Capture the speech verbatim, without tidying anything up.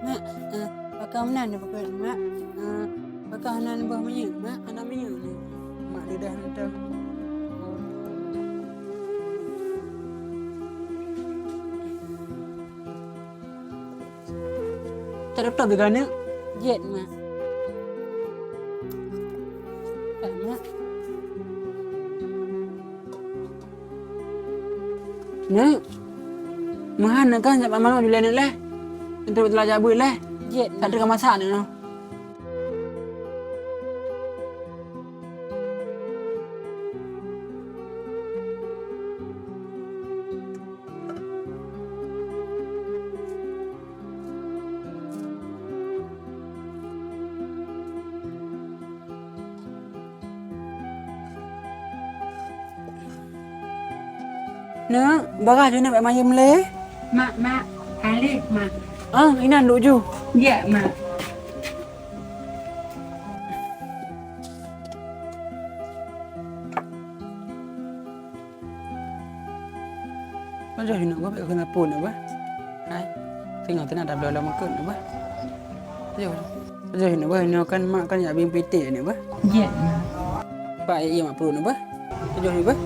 Mak, eh, pakon meunan neupeukeue, Mak? Eh, pakon hana neuboh minyeuk, Mak? Hana minyeuk ni. Mak lidah nyoe. Cok dokto beu keu aneuk. Jeuet, Mak. Jeuet, Mak. Neuk, meuhan neuk kan, jak manok dilèe neuk leh. Enteuk teulajak beuet leh. Jeuet, Mak. Ka teuka masak neuk nyoe. Neuk, bagah jih neuk bak mayém lé. Mak, mak, ka lheueh, mak. Ah, inan duek ju. Ya, mak. Pajoh inoe bah, bèk keuneuk phôn bah. Hai, singoh teuna tabloe lom makot bah. Pajoh, pajoh inoe bah, inoe kan mak kan jak bieng piti inoe bah. Jeuet, mak. Pak, iya mak pruet bah. Pajoh bah.